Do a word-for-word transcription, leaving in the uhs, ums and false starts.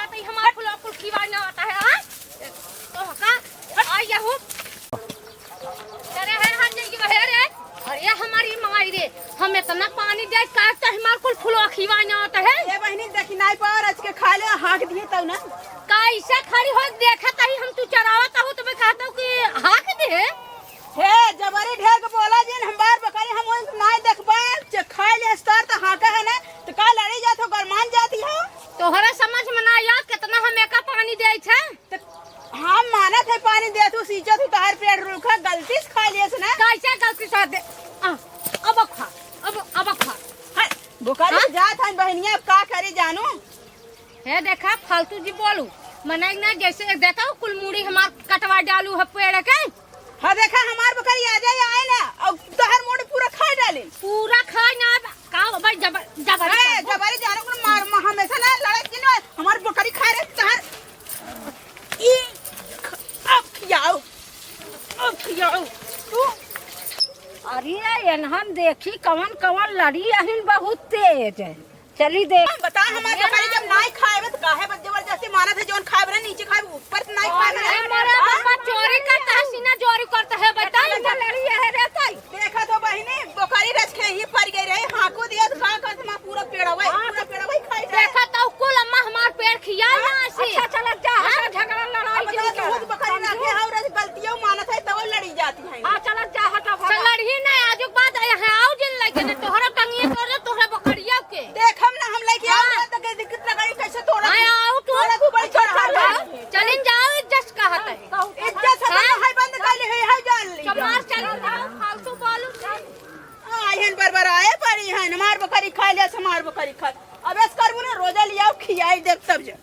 तो हमार कुल, कुल खिवा ना होता है, हाँ? तो का? आ, यहू। अरे, है, हाँ, जल्दी बहे रे। अरे, हमारी माई रे, हम इतना पानी दे, का तो हमार कुल फुलवा खिवा ना होता है। ए बहिनी, देखी नाई पावर, आज के खा ले, हाँक दिए तब ना। कैसे खड़ी हो, देखत ही हम तू चरावत हो, तुम्हें कहता हूँ कि हाँक दे। हे, जबरी ढेर के बोला जिन, हमार बकरी हम ओन नाई देखबा, जे खाए ले स्तर त हाँका है ना, त का लड़ी जात हो, गरमान जाती हो? तोहरे समझ में ना आया, कितना हम एका पानी देइ छे। त हम मानत है पानी देत हूँ, सींचत हूँ, तोहर पेड़ रूखा, गलती से खा लियस ना। कैसे गलती से दे? आ, अब खा, अब, अब खा। है, बोकरी हाँ? जात है बहनिया, अब का करी जानू? हे देखा, फालतू जी बोलू, मने ना जैसे देखा, कुल मूड़ी हमार कटवा डालू है पेड़ के। हाँ, देखा, हमार बकरी आ जाए, आए ना, और तोहर मोड़ पूरा खाए डाली। पूरा खाए ना, का हो भाई, जबर-, जबरी ए, कर दो। जबरी जानो को मार, म-, हमेशा ना लड़ाई की ना, हमार बकरी खाए रे, तोहर। ई, अब खियाओ, अब खियाओ, तू। अरे, एनहन देखी, कवन कवन लड़ी अहिन, बहुत तेज है। चली दे। बता, हमार अरे बकरी जब नाई खाएबे त काहे बस जबरदस्ती मारत है, जौन खाएबे ना नीचे खाएबे, ऊपर से नाई खाएबे ना। अरे मोरे बाबा, चोरी करता है, सीना चोरी करता है, बताई। अच्छा, लड़ी है रे ताई। देखा तो बहिनी, बकरी रच के ही पड़ गई रहे, हाँको दिया तो का करत माँ पूरा पेड़वा, हाँ, पूरा पेड़वा ही खाई जाए। देखा तो कुल अम्मा हमार पेड़ खिया ना ऐसे। अच्छा, चलत जा, हाँ? हटा झगड़ा लड़ाई अब जिन बता, के। तू बकरी ना के, और गलतियों मानत है, तब लड़ी जाती है। हाँ, चलत जा, हटा, चल भगा। लड़ही ना, आजुक बाद यहाँ आओ जिन लगे ना, तोहरा टंगिया तोड़ दे, तोहरा बकरिया के। देख, हम ना, हम लेके आओ, हाँ। ना तो के दिक्कत लगाई, कैसे तोड़ा हाँ, तू? आओ तू। तोड़ा तू बड़ी अच्छा, छोड़ा चल, है। हाँ। चलिन जाओ, इज्जत कहत है। इज्जत से हाँ। तो हाय बंद कर ले, है, है जान ली। चमार चलिन जाओ, फालतू बोलू। हाँ, इहन बरबराए पड़ी है, हमार बकरी खा ले, हमार बकरी खा। अब ऐस करबू ना, रोजा लियाओ, खियाई देब तब जा।